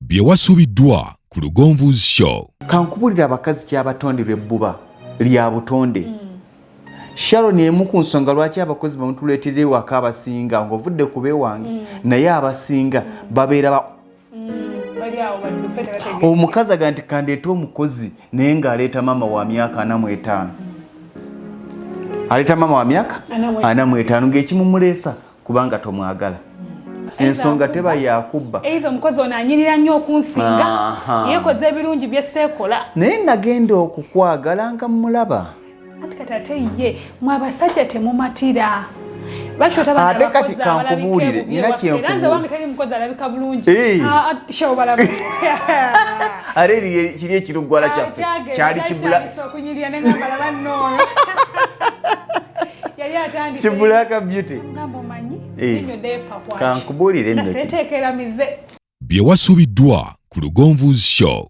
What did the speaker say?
Bye wasubiddwa ku Lugonvu's Show. Kankubulira, abakazi kyabatondebwa ebbuba lya butonde. Sharon, emu ku nsonga lwaki abakozi bamutuleetera ewaka abasinga ng'ovudde ku bewange, naye abasinga babeera ba Bali awo baddufe, tebategeera. Omukazi aga nti kandeete omukozi, naye ng'aleeta maama wa myaka 45, aleeta maama wa myaka 45. 45, ng'ekimumuleesa kubanga tomwagala. Ensonga teba yakubba. Either omukozi ono anyirira nnyo okunsinga, yeekoze ebirungi byeseekola. Naye nagenda okukwagala nga mulaba. Ati kati ate ye mwe abasajja temumatira. Lwaki otaba Ate kati kankubuulire, nina Era nze wange teri mukozi alabika bulungi. Eh. Ah, ah, show balamu. Ate eri kiri ekirugwala kyaffe kyali kibula. Okunyirira ne ngamba laba nno yali atandise. Kibulaka beauty. Ngamba omanyi Eh. nnyo depa. Kankubuulire nno Naseeteekera mize. Bye wasubiddwa ku Lugonvu's Show.